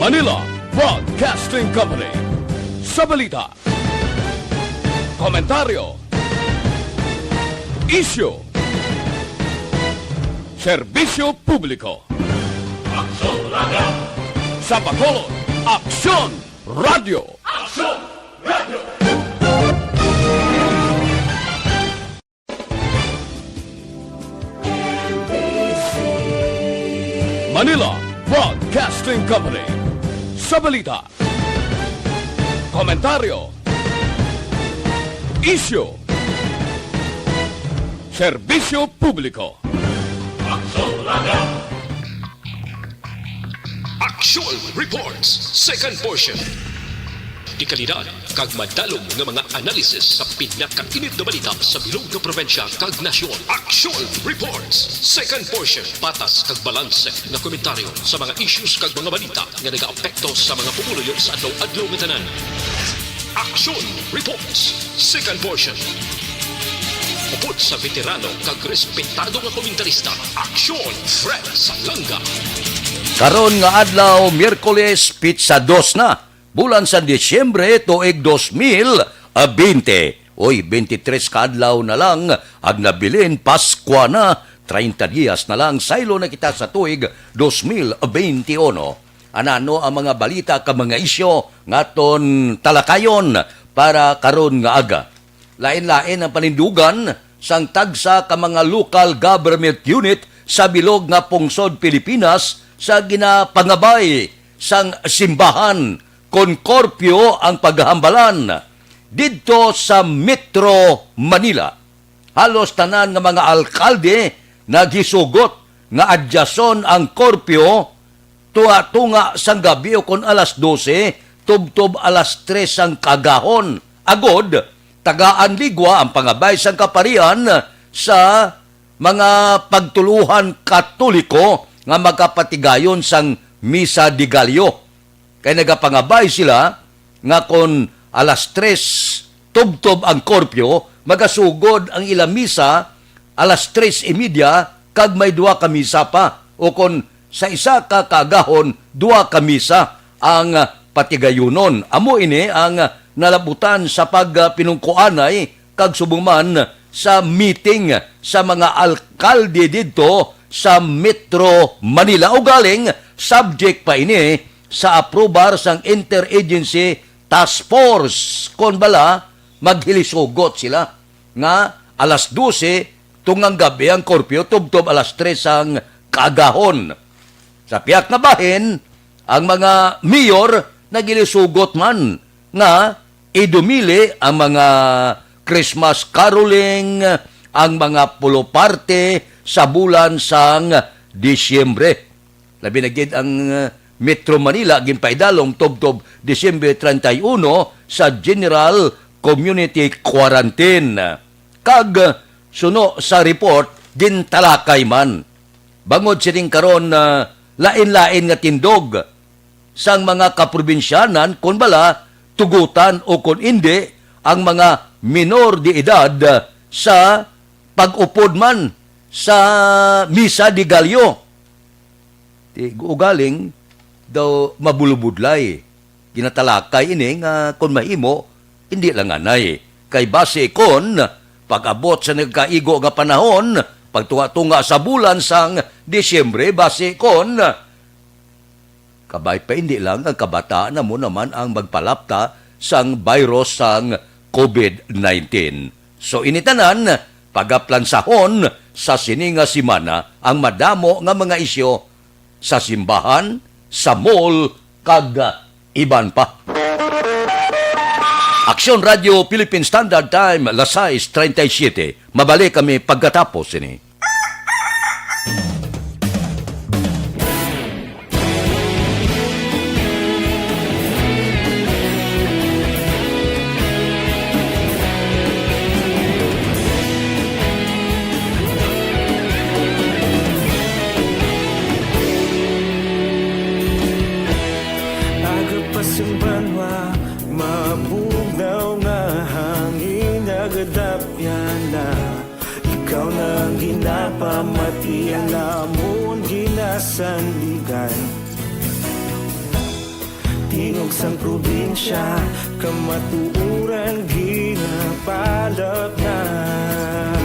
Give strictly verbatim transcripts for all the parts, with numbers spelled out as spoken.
Manila Broadcasting Company. Sa balita, komentaryo, isyu, serbisyo publiko. Aksyon Radio! Sa Bacolod, Aksyon Radio! Aksyon Radio! Manila Broadcasting Company. Sa balita, komentaryo, isyu, serbisyo publiko. Aksyon Radio! Action Reports, second portion. Dekalidad kag madalom nga mga analisis sa pinakainit nga balita sa bilog nga probinsya kag nasyon. Action Reports, second portion. Patas kag balanse nga komentaryo sa mga issues kag mga balita nga nagaapekto sa mga pumuluyo sa adlaw-adlaw nga tanan. Action Reports, second portion. Upod sa veterano kag respetado nga komentarista, Aksyon Fred Salanga. Karon nga adlaw, Miyerkules, pitsa dos na, bulan sa Disyembre, tuig dos mil bente. Oy, bente tres ka adlaw na lang, ag nabilin, Paskwa na, treinta dias na lang, saylo na kita sa tuig dos mil bente uno. Anano ang mga balita ka mga isyu nga aton talakayon para karon nga aga? Lain-lain ang panindugan sang tagsa ka mga local government unit sa bilog nga pungsod Pilipinas sa ginapangabay sang simbahan kon korpyo ang paghambalan didto sa Metro Manila. Halos tanan nga mga alkalde naghisugot nga adyason ang korpyo tunga-tunga sang gabi o kon alas dose tubtob alas tres sang kaagahon, agod tagaan ligwa ang pangabay sang kaparian sa mga pagtuluhan Katoliko nga magapatigayon sang Misa de Gallo. Kay nagapangabay sila nga kon alas tres tubtob ang korpyo, magasugod ang ila misa alas tres y media, kag may duha ka misa pa, o kon sa isa ka kaagahon, duha ka misa ang, ah, patigayunon. Amo ini ang, ah, nalabutan sa pagpinungkuanay kag subong man sa meeting sa mga alkalde didto sa Metro Manila. Ugaling, subject pa ini sa aprobar sang Interagency Task Force kon bala maghilisugot sila nga alas dose tungang gabi ang korpyo tubtob alas tres sang kaagahon. Sa pihak nga bahin, ang mga mayor nagilisugot man nga idumili ang mga Christmas caroling, ang mga puloparte sa bulan sang Disyembre. Labi na gid ang, uh, Metro Manila ginpaidalom tubtob Disyembre treinta y uno sa General Community Quarantine. Kag, uh, suno sa report, gintalakay man. Bangod sining karon, uh, lain-lain nga tindog sang mga kaprobinsyanan kon bala tugutan o kon indi ang mga minor de edad sa pag-upod man sa Misa de Gallo. Ti ugaling daw mabulubudlay. Ginatalakay ini nga kon mahimo, hindi lang anay. Kay basi kon pag-abot sa nagkaigo nga panahon, pagtunga-tunga sa bulan sang Disyembre, basi kon kabay pa hindi lang ang kabataan na mo naman ang magpalapta sang virus sang covid nineteen. So, ini tanan, pagaplansahon sa sini nga semana ang madamo nga mga isyu sa simbahan, sa mall, kag iban pa. Aksyon Radio Philippine Standard Time, las sais treinta y siete. Mabalik kami pagkatapos sini. Aga pa sing banwa, mabugnaw nga hangin, nagadapyan na. Ikaw na ang ginapamati, ang amon ginasandigan. Tingog sang probinsya, kamatuoran ginapalapnap.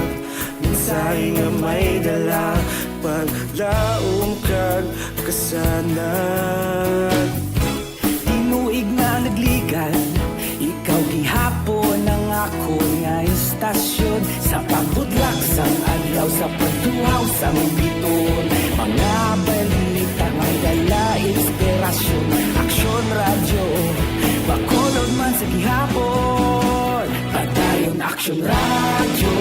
Mensahe nga may dala, paglaom kag kasanag. Tinuig na nagligan, ikaw gihapon ang akon nga istasyon. Sa pagbutlak sang adlaw, sa pagtuhaw sang biton, mga balita may dala inspirasyon. Aksyon Radyo, Bacolod man sa gihapon. Padayon Aksyon Radyo,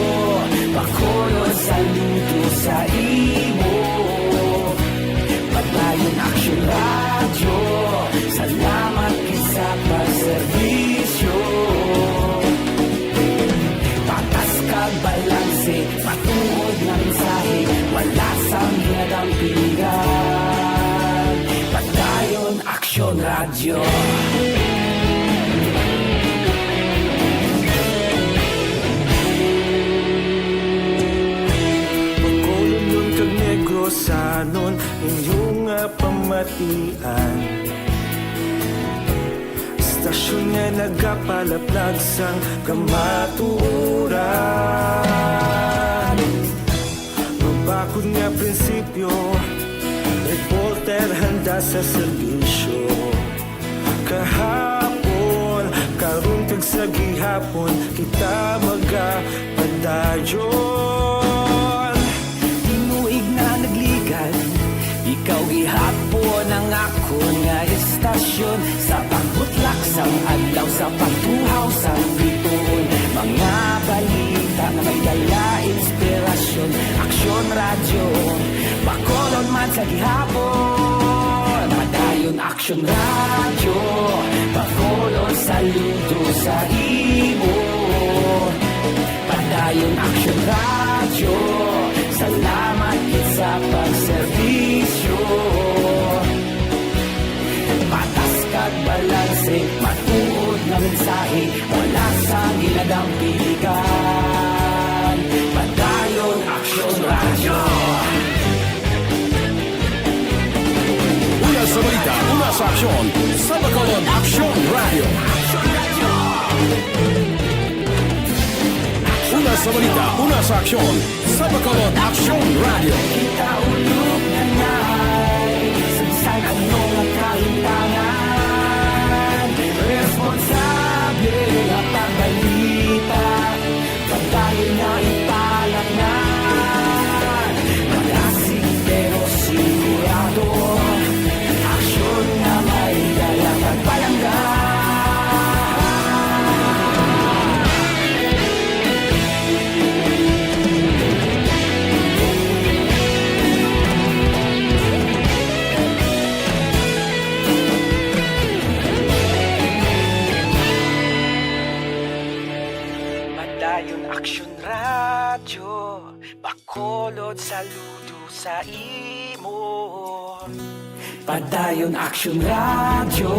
Bacolod, saludo sa imo. Padayon Aksyon Radyo, salamat gid sa pagserbisyo. Patas kag balanse, matuod nga mensahe, wala sang ginadampigan. Padayon Aksyon Radyo. Bacolodnon kag Negrosanon, inyo nga pamatian. Istasyon nga nagapalaplag sang kamatuoran. Mabakod nga prinsipyo, reporter handa sa serbisyo. Kahapon, karon kag sa gihapon, kita magapadayon. Tinuig na nagligan, ikaw gihapon ang akon nga istasyon. Sa pagbutlak sang adlaw, sa pagtuhaw sang bituon, mga balita nga may dala inspirasyon. Aksyon Radyo, Bacolod man sa gihapon. Padayon Aksyon Radyo, Bacolod, saludo sa imo. Padayon Aksyon Radyo, salamat gid sa pagserbisyo. Patas kag balanse, matuod nga mensahe, wala sang ginadampigan. Padayon Aksyon Radyo. Una sa balita, una sa aksyon, sa Bacolod Aksyon Radyo. Una sa balita, una sa aksyon, sa Bacolod Aksyon Radyo. Kita ulog na ngay, sa bisan ano nga kahintangan, responsable nga pagbalita. Padayon na ipalaknad, malasig pero sigurado. Aksyon nga may dala kag palangga. Padayon Aksyon Radyo, Bacolod, saludo sa imo. Padayon Aksyon Radyo,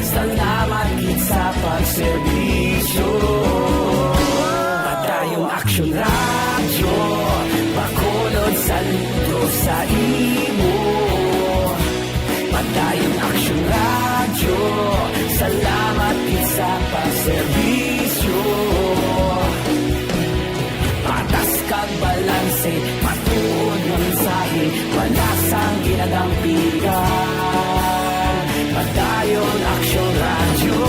salamat gid sa pagserbisyo. Padayon Aksyon Radyo, Bacolod, saludo sa imo. Padayon Aksyon Radyo, salamat gid sa pagserbisyo. Patas kag balanse, matuod nga mensahe, wala sang ginadampigan. Padayon Aksyon Radyo.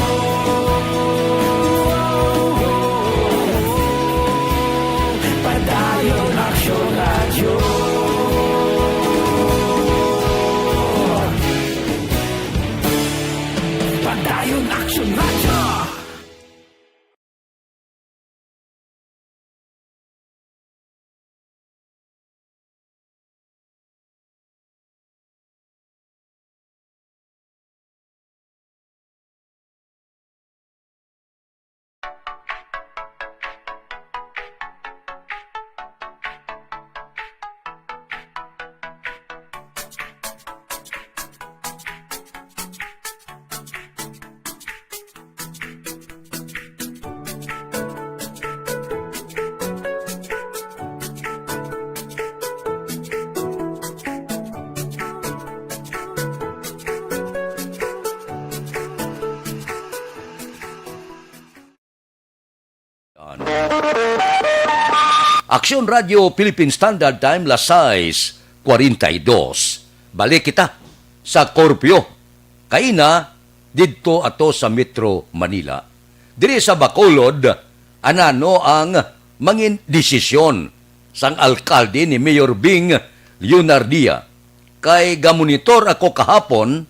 Padayon Aksyon Radyo. Padayon Aksyon Radyo. Aksyon Radyo Philippine Standard Time, las sais cuarenta y dos. Balik kita sa korpyo. Kaina, didto ato sa Metro Manila. Diri sa Bacolod, anano ang mangin desisyon sang alkalde ni Mayor Bing Leonardia? Kay gamonitor ako kahapon,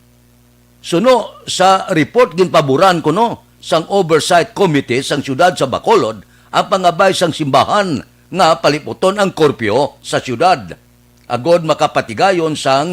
suno sa report ginpaboran kuno sang Oversight Committee sang siyudad sa Bacolod ang pangabay sang simbahan nga paliputon ang korpyo sa siyudad. Agod makapatigayon sang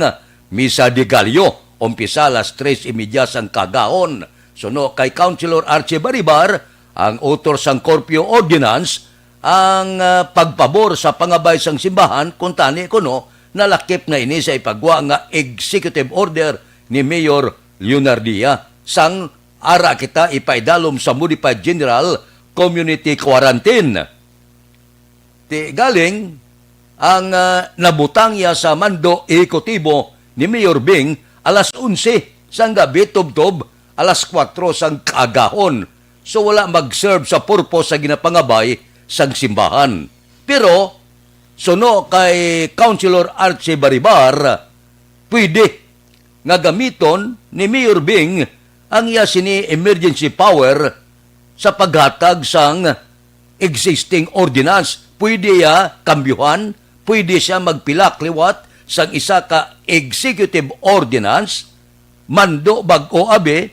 Misa de Gallo, umpisa alas tres y media sang kaagahon. Suno kay Councilor Archie Baribar, ang author sang curfew ordinance, ang, ah, pagpabor sa pangabay sang simbahan, kuntani kuno nalakip na ini sa ipagwa nga executive order ni Mayor Leonardia, sang ara kita ipaidalom sa modified general community quarantine. Ti galing ang, ah, nabutang iya sa mando ehekutibo ni Mayor Bing alas onse sang gabi, tubtob alas kuwatro sang kaagahon. So, wala mag-serve sa purpose sa ginapangabay sang simbahan. Pero, suno kay Councilor Archie Baribar, pwede nga gamiton ni Mayor Bing ang iya sini emergency power sa paghatag sang existing ordinance. Pwede iya kambyuhan, pwede siya magpilak liwat sang isa ka executive ordinance, mando bag-o abi,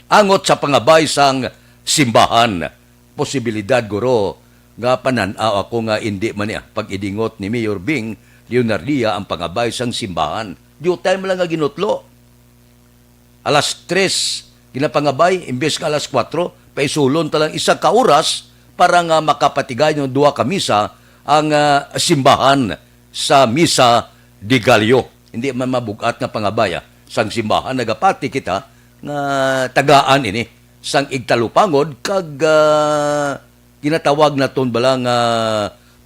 angot sa pangabay sang simbahan. Posibilidad, guro, nga panan-aw ako nga indi man niya pag-idingot ni Mayor Bing Leonardia ang pangabay sang simbahan. Diutay man lang nga ginutlo. Alas tres ginapangabay, imbes nga alas kuwatro, paisulon ta lang isa ka oras para nga makapatigayon duha ka misa ang, ah, simbahan sa Misa de Gallo. Hindi man mabug-at nga pangabay, ah, sang simbahan. Nagapati kita nga tagaan ini sang igtalupangod kag, ah, ginatawag naton bala nga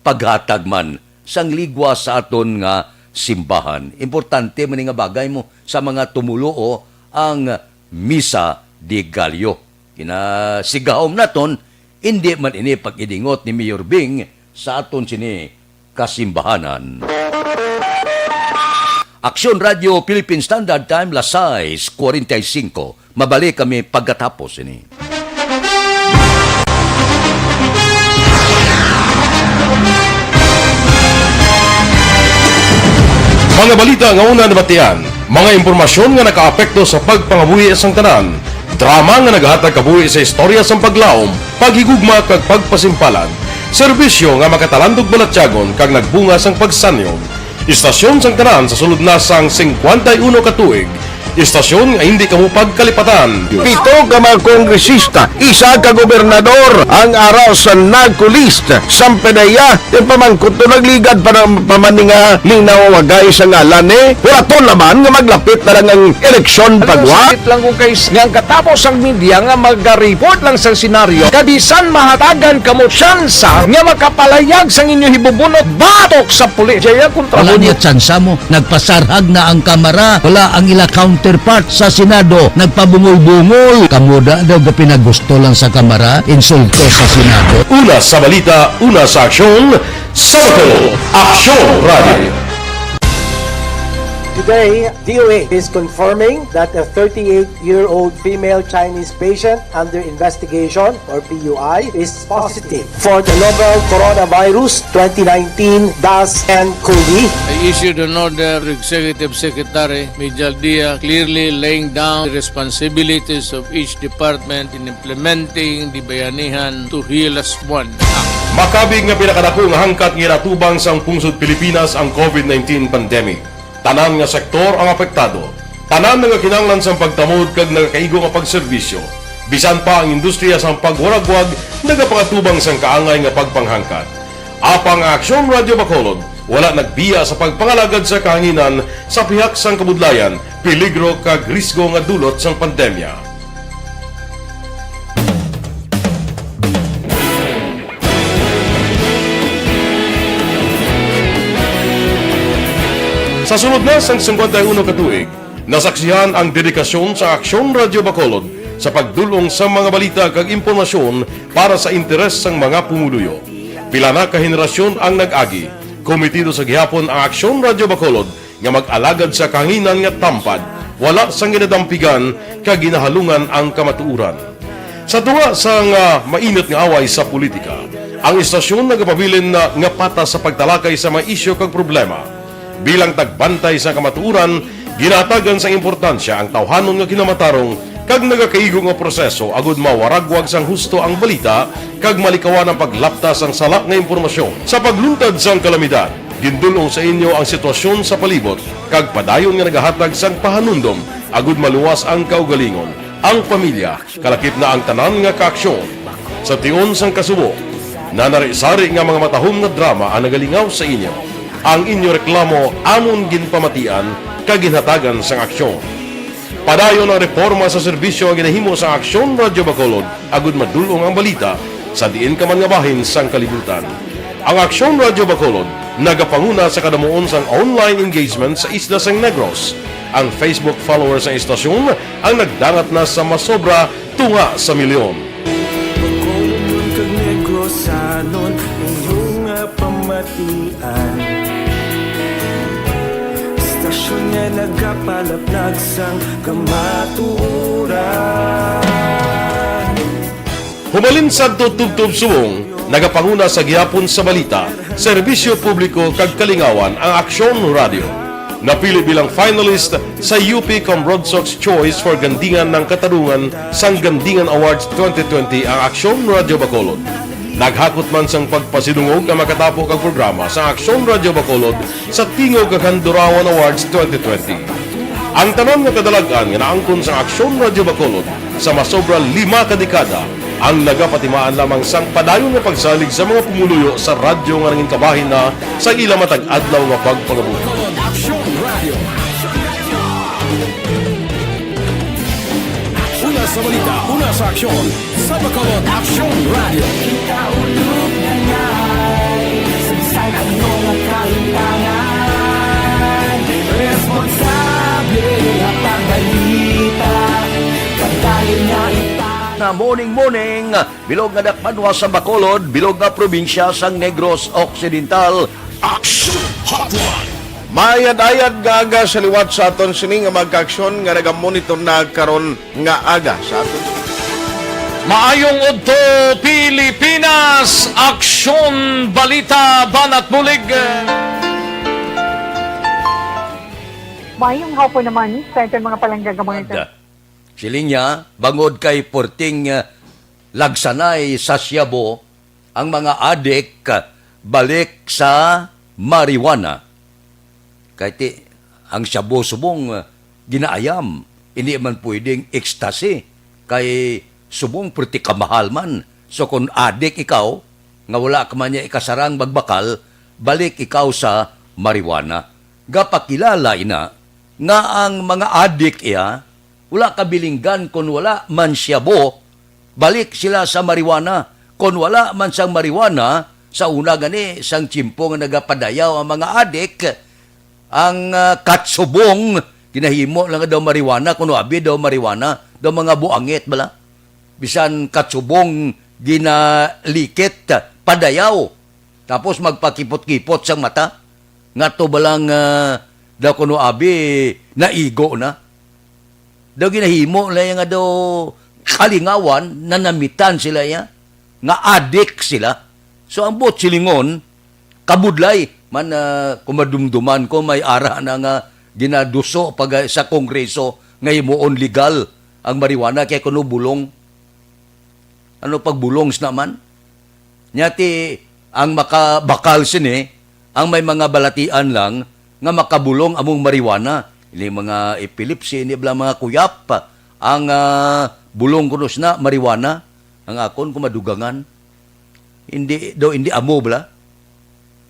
paghatag man sang ligwa sa aton nga simbahan. Importante man ni nga bagay mo sa mga tumuluo ang Misa de Gallo. Kinasigahom naton, indi man ini pag-idingot ni Mayor Bing sa aton sini kasimbahanan. Aksyon Radio Philippine Standard Time, las sais cuarenta y cinco. Mabalik kami pagkatapos ini. Mga balita nga una nabatian, mga impormasyon nga nakaapekto sa pagpangabuhi sang tanan, drama nga naghatag kabuhi sa istorya sang paglaom, paghigugma kag pagpasimpalan, serbisyo nga makatalandog balatyagon kag nagbunga sang pagsanyo. Istasyon sang tanan sa sulod na sang singkwenta y uno ka tuig. Istasyon nga hindi kamo pagkalipatan. Pito ka mga kongresista, isa ka gobernador ang ara sa NAGCO list. Sampedeya, yung pamangkot to nagligad pa ng pamaninga, linaw wagay sa ngalan ni. Wala to naman nga maglapit na lang ang eleksyon. Ano, pagwa. Sakit lang ko, guys, nga ang katapos ang media nga magaripot lang sa senaryo, kabisan mahatagan kamo tsansa nga makapalayag sang inyo hibubunot batok sa pulis. Jaya, kontra. Wala mo niya tsansa mo. Nagpasarhag na ang Kamara. Wala ang ila counterpart sa Senado. Nagpabungol-bungol. Kamo da daw gapinagusto lang sa Kamara, insulto sa Senado. Una sa balita, una sa aksyon, sa Bacolod, Aksyon Radio. Today, D O H is confirming that a thirty-eight-year-old female Chinese patient under investigation, or P U I, is positive for the novel coronavirus twenty nineteen dash N COVID. I issued an order to Executive Secretary Mijal Dia, clearly laying down the responsibilities of each department in implementing the Bayanihan to Heal As One Act. Makabig nga pinakadako nga hangkat nga ginatubang sang pungsod Pilipinas ang COVID nineteen pandemic. Tanan nga sektor ang apektado. Tanan nagakinahanglan sang pagtamod kag nagakaigo nga pagserbisyo. Bisan pa ang industriya sang pagwaragwag nagapangatubang sang kaangay nga pagpanghangkat. Apang ang Aksyon Radio Bacolod wala nagbiya sa pagpangalagad sa kahanginan sa pihak sang kabudlayan, peligro kag risgo nga dulot sang pandemya. Sa sulod na sang singkwenta y uno ka tuig, nasaksihan ang dedikasyon sa Aksyon Radio Bacolod sa pagdul-ong sa mga balita kag impormasyon para sa interes sang mga pumuluyo. Pila na ka henerasyon ang nag-agi, komitido sa gihapon ang Aksyon Radyo Bacolod nga mag-alagad sa kahanginan nga tampad, wala sang ginadampigan kag ginahalungan ang kamatuoran. Sa tunga sang, ah, mainit nga away sa politika, ang istasyon nagapabilin na nga patas sa pagtalakay sa mga isyu kag problema. Bilang tagbantay sa kamatuoran, ginahatagan sang importansya ang tawhanon nga kinamatarong kag nagakaigo nga proseso agud mawaragwag sang husto ang balita kag malikawan ang paglapta sang sala nga impormasyon. Sa pagluntad sang kalamidad, gindul-ong sa inyo ang sitwasyon sa palibot kag padayon nga nagahatag sang pahanumdom agud maluwas ang kaugalingon, ang pamilya, kalakip na ang tanan nga kaaksyon. Sa tion sang kasubo, nanari-sari nga mga matahom nga drama ang nagalingaw sa inyo. Ang inyo reklamo amon ginpamatian kag ginhatagan sang aksyon. Padayon ang reporma sa serbisyo nga ginahimo sa Aksyon Radyo Bacolod agud madul-ong ang balita sa diin ka man nga bahin sang kalibutan. Ang Aksyon Radyo Bacolod nagapanguna sa kadamuon sang online engagement sa isla sang Negros. Ang Facebook followers sang istasyon ang nagdangat na sa masobra tunga sa milyon. Bacolodnon kag Negrosanon, inyo nga pamatian. Istasyon nga nagapalaplag sang kamatuoran. Humalin sadto tubtob subong, nagapanguna sa gihapon sa balita, serbisyo publiko kag kalingawan ang Aksyon Radio. Napili bilang finalist sa U P Cambronsox Choice for Gandingan ng Katarungan sang Gandingan Awards twenty twenty ang Aksyon Radio Bacolod. Naghakot man sang pagpasidungog ang makatapo kag programa sa Aksyon Radio Bacolod sa Tingog kag Handurawan Awards twenty twenty. Ang tanan nga kadalag-an nga naangkon sa Aksyon Radio Bacolod sa masobra lima ka dekada ang nagapatimaan lamang sang padayon nga pagsalig sa mga pumuluyo sa radyo nga nangin kabahin na sa ila matag adlaw nga pagpangabuhi. Aksyon Radio. Una sa balita, una sa aksyon, sa Bacolod Aksyon Radio. Kita ulog na ngay, sagsag ano nga kahitangan, responsable nga pagbalita, pagdayon nga ita. Na morning, morning, bilog nga dakbanwa sa Bacolod, bilog nga probinsya sang Negros Occidental. Action Hotline. Maayad-ayad nga aga sa liwat sa aton sini nga mga kaaksyon nga nagamonitor na karon nga aga sa aton. Maayong udto, Pilipinas! Aksyon, balita, banat bulig. Maayong hapon naman sa aton mga palangga nga mga Ada. Siling niya, bangod kay porting, ah, lagsanay sa shabu, ang mga adik, ah, balik sa marijuana. Kay ti, ang shabu subong, ah, ginaayam, hindi man pwedeng ecstasy, kay subong perti kamahal man. So kung adik ikaw, nga wala ka man niya ikasarang magbakal, balik ikaw sa marijuana. Gapakilala ina nga ang mga adik iya, wala kabilinggan kon wala man shabu, balik sila sa marijuana. Kon wala man sang marijuana, sa una gani, sang tiyempo nga nagapadayaw ang mga adik, ang, ah, katsubong, ginahimo lang daw marijuana, kuno abi daw marijuana, daw mga buangit bala. Bisan katsubong ginalikit, padayaw. Tapos magpakipot-kipot sang mata. Nga to balang, ah, daw kuno abi naigo na. Daw ginahimo na iya nga daw kalingawan, nanamitan sila iya, nga adik sila. So, ang buot silingon, kabudlay man, ah, kung madumduman ko, may ara na nga ginaduso pag, sa Kongreso nga himuon legal ang marijuana kay kuno bulong. Ano pag bulong sa naman? Nya ti ang makabakal sini, ang may mga balatian lang nga makabulong among marijuana. Ini mga epilepsy, ini bala mga kuyap, ang, ah, bulong kuno sina marijuana, ang akon kumadugangan. Hindi daw, hindi amo bala.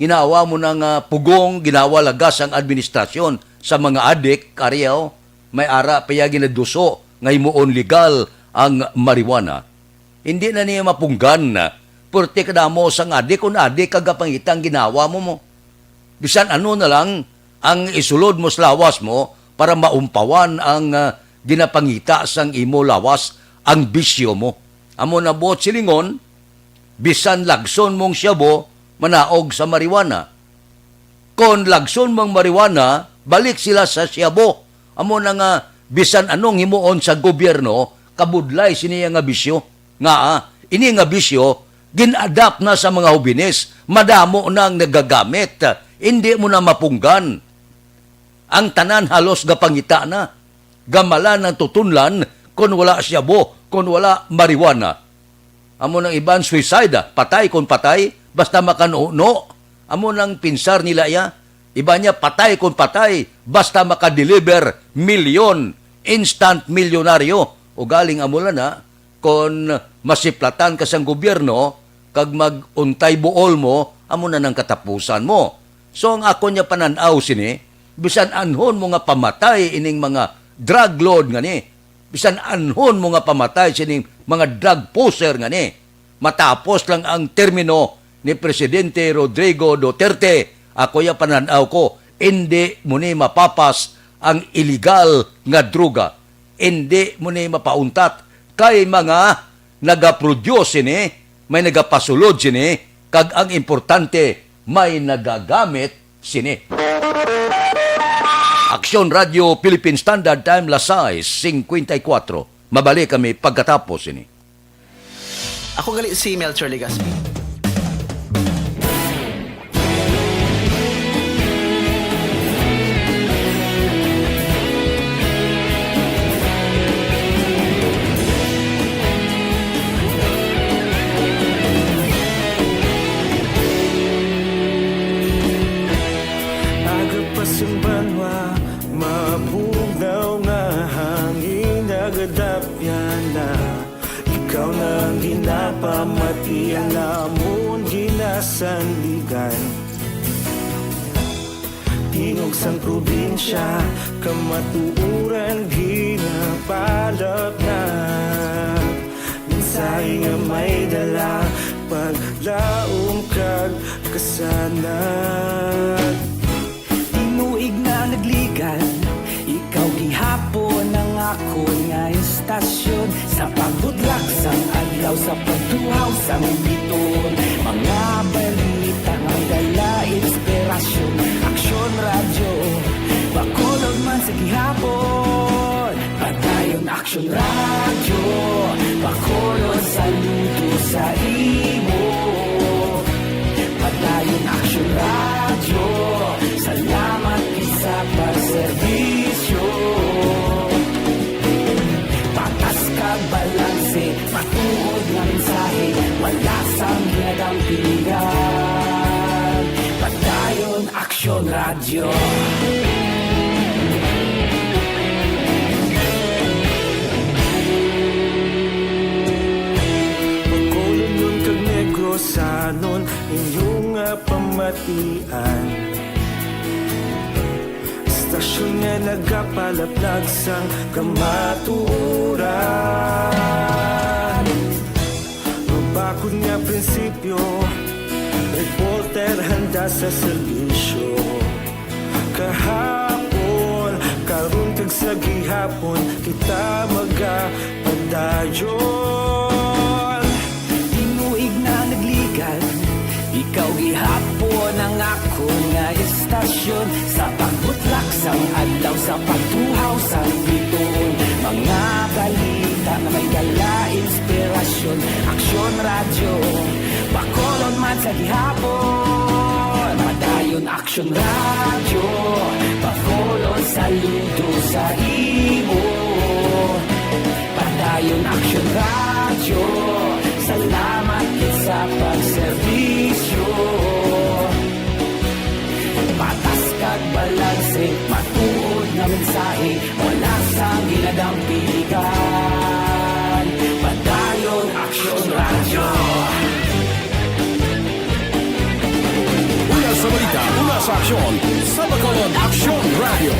Ginawa mo na nga pugong, ginawa lagas ang administrasyon sa mga adik, ariyaw, may ara pa ya ginaduso nga himuon legal ang marijuana. Hindi na niya mapunggan, purti kadamo sang adik, kun adik ka gapangita ang ginawa mo mo. Bisan ano na lang ang isulod mo sa lawas mo para maumpawan ang, ah, ginapangita sang imo lawas, ang bisyo mo. Amo na buot silingon, bisan lagson mong shabu, manaog sa marijuana. Kon lagson mong marijuana, balik sila sa shabu. Amo na nga, bisan anong himuon sa gobyerno, kabudlay sini nga bisyo. Nga, ah, ini nga bisyo, gin-adapt na sa mga hobines. Madamo na ang nagagamit. Hindi mo na mapunggan. Ang tanan halos gapangita na. Gamalan ang tutunlan kon wala shabu, kon wala marijuana. Amo nang iban suicide, ah, patay kon patay, basta makanuno. Amo nang pinsar nila iya. Iban niya patay kon patay, basta makadeliver milyon, instant milyonaryo. Ugaling amo lang na, kon masiplatan ka sang gobyerno, kag mag-untay buol mo, amo na nang katapusan mo. So, ang akon niya panan-aw sini, bisan anhon mo nga pamatay ining mga drug lord nga ni, bisan anhon mo nga pamatay sining mga drug pusher nga ni, matapos lang ang termino ni Presidente Rodrigo Duterte, ako ya panan-aw ko, indi mo ni mapapas ang iligal nga droga. Indi mo ni mapauntat kay mga nagaproduce sini, may nagapasulod sini, kag ang importante, may nagagamit sini. Aksyon Radio Philippine Standard Time, las sais cincuenta y cuatro. Mabalik kami pagkatapos sini. Ako gali si Melchor Legaspi. Aga pa sing banwa, mabugnaw nga hangin, nagadapyan na. Ikaw na ang ginapamati, ang amon ginasandigan. Tingog sang probinsya, kamatuoran ginapalatnat. Mensahe nga may dala, paglaom kag kasanag. Tinuig na nagligan, ikaw gihapon ang akon nga istasyon. Sa pagbutlak sang adlaw, sa pagtuhaw sang bituon, mga balita nga dala inspirasyon. Aksyon Radyo, Bacolod man sa gihapon. Padayon Aksyon Radyo, Bacolod, saludo sa imo. Padayon Aksyon Radyo, salamat gid sa pagserbisyo. Patas kag balanse, matuod nga mensahe, wala sang ginadampigan. Padayon Aksyon Radyo. Bacolodnon kag Negrosanon, inyo nga pamatian. Istasyon nga nagapalaplag sang kamatuoran. Mabakod nga prinsipyo, reporter handa sa serbisyo. Kahapon, karon kag sa gihapon, kita magapadayon. Tinuig na nagligan, ikaw gihapon ang akon nga istasyon. Sa pagbutlak sang adlaw, sa pagtuhaw sang bituon, mga balita nga may dala inspirasyon. Aksyon Radyo, Bacolod man sa gihapon. Padayon Aksyon Radyo, Bacolod, saludo sa imo. Padayon Aksyon Radyo, salamat gid sa pagserbisyo. Patas kag balanse, matuod nga mensahe, wala sang ginadampigan. Padayon Aksyon Radyo. Una sa balita, una sa aksyon, sa Bacolod Aksyon Radyo.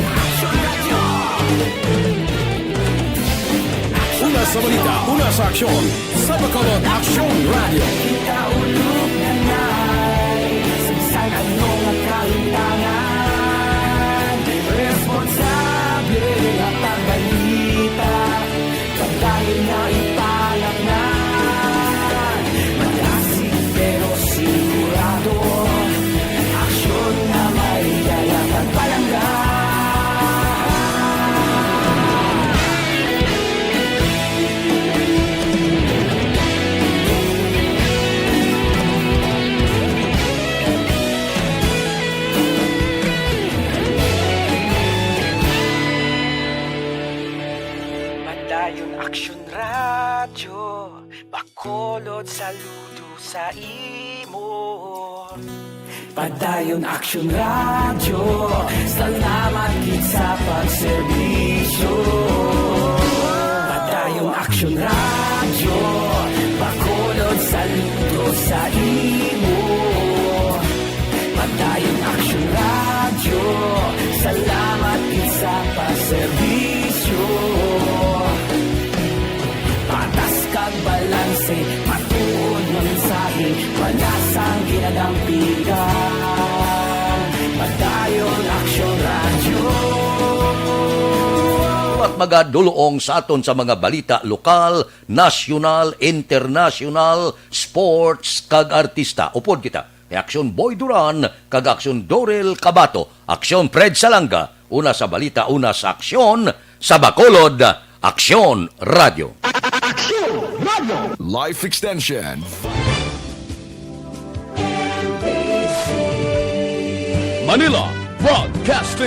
Una sa balita, una sa aksyon, sa Bacolod Aksyon Radyo. Kita ulog na nay, sa bisan ano nga kahitangan, responsable nga pagbalita, pagdayon nga ipalatngan, malasig Saludo sa imo. Padayon Aksyon Radyo, salamat gid sa pagserbisyo. Padayon Aksyon Radyo, Bacolod, saludo sa imo. Padayon Aksyon Radyo, salamat gid sa pagserbisyo. Patas kag balanse, matuod nga mensahe, panas ang ginadampigan. Padayon Aksyon Radyo. At mga duluong sa aton sa mga balita lokal, nasyonal, internasyonal, sports, kag artista. Upod kita ni Aksyon Boy Duran kag Aksyon Dorel Cabato. Aksyon Fred Salanga, una sa balita, una sa aksyon, sa Bacolod, Aksyon Radyo. Aksyon Radyo. Life Extension. Manila Broadcasting